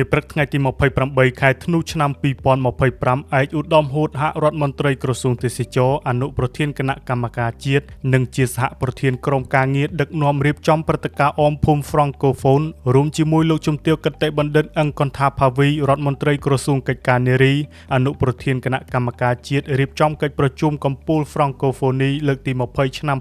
នាព្រឹកថ្ងៃទី28ខែធ្នូឆ្នាំ2025ឯកឧត្តមហួតហរដ្ឋមន្ត្រីក្រសួងទេសចរអនុប្រធានគណៈកម្មការជាតិនិងជាសហប្រធានក្រុមការងារដឹកនាំរៀបចំព្រឹត្តិការណ៍អមភូមិ Francophone រួមជាមួយលោកជំទាវគតិបណ្ឌិតអឹងកន្ថាផាវីរដ្ឋមន្ត្រីក្រសួងកិច្ចការនារីអនុប្រធានគណៈកម្មការជាតិរៀបចំកិច្ចប្រជុំកំពូល Francophonie លើកទី20ឆ្នាំ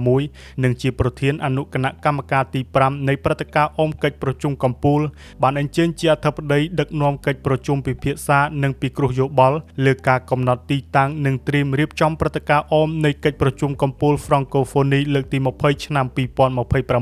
2026និងជាប្រធានអនុគណៈកម្មការទី5នៃព្រឹត្តិការណ៍អមកិច្ចប្រជុំកំពូល បានអញ្ជើញជាអធិបតីដឹកនាំកិច្ចប្រជុំពិភាក្សានិងពិគ្រោះយោបល់លើការកំណត់ទីតាំងនិងត្រៀមរៀបចំព្រឹត្តិការណ៍អមនៃកិច្ចប្រជុំកំពូល Francophonie លើកទី20ឆ្នាំ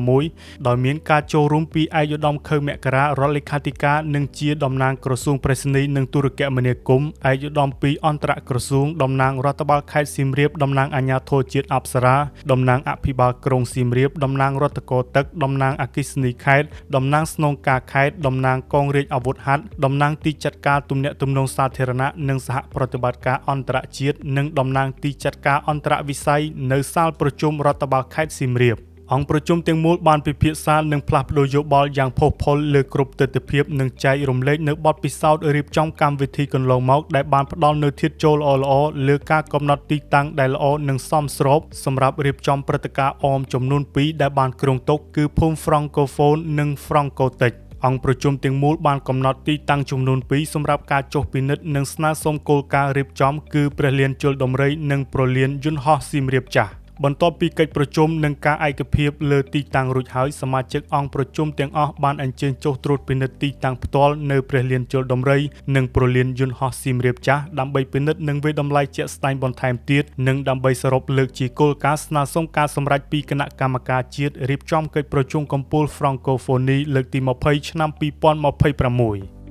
2026ដោយមានការចូលរួមពីឯកឧត្តមខៅមករារដ្ឋលេខាធិការនិងជាតំណាងក្រសួងប្រៃសណីយ៍និងទូរគមនាគមន៍ឯកឧត្តមពីអន្តរក្រសួងតំណាងរដ្ឋបាលខេត្តសៀមរាបតំណាងអាជ្ញាធរជាតិអប្សរាតំណាងអភិបាលក្រុងសៀមរាបតំណាងរដ្ឋកោទឹកតំណាងអគ្គិសនីខេត្តតំណាងស្នងការខេត្តតំណាងកងរាជអាវុធហត្ថតំណាងទីចាត់ការទំនាក់ទំនងសាធារណៈនិងសហប្រតិបត្តិការអន្តរជាតិនិងតំណាងទីចាត់ការអន្តរវិស័យនៅសាលប្រជុំរដ្ឋបាលខេត្តសៀមរាបអង្គប្រជុំទាំងមូលបានពិភាក្សានិងផ្លាស់ប្ដូរយោបល់យ៉ាងផុសផុលលើគ្រប់ទិដ្ឋភាពនិងចែករំលែកនៅបទពិសោធន៍រៀបចំកម្មវិធីកន្លងមកដែលបានផ្ដល់នូវធាតុចូលល្អៗលើការកំណត់ទីតាំងដែលល្អនិងសមស្របសម្រាប់រៀបចំព្រឹត្តិការណ៍អមចំនួន2ដែលបានគ្រោងទុកគឺភូមិ Francophone និង Francotech អង្គប្រជុំទាំងមូលបានកំណត់ទីតាំងចំនួន2សម្រាប់ការចុះពិនិត្យនិងស្នើសុំគោលការណ៍រៀបចំគឺព្រះលានជលដំរីនិងប្រលានយន្តហោះសៀមរាបចាស់បន្ទាប់ពីកិច្ចប្រជុំនិងការឯកភាពលើទីតាំងរួចហើយសមាជិកអង្គប្រជុំទាំងអស់បានអញ្ជើញចុះត្រួតពិនិត្យទីតាំងផ្ទាល់នៅព្រះលានជលដំរីនិងប្រលានយន្តហោះសៀមរាបចាស់ដើម្បីពិនិត្យនិងវាយតម្លៃជាក់ស្ដែងបន្ថែមទៀតនិងដើម្បីសរុបលើកជាគោលការណ៍ស្នើសុំការសម្រេចពីគណៈកម្មការជាតិរៀបចំកិច្ចប្រជុំកំពូល Francophonie លើកទី20ឆ្នាំ2026។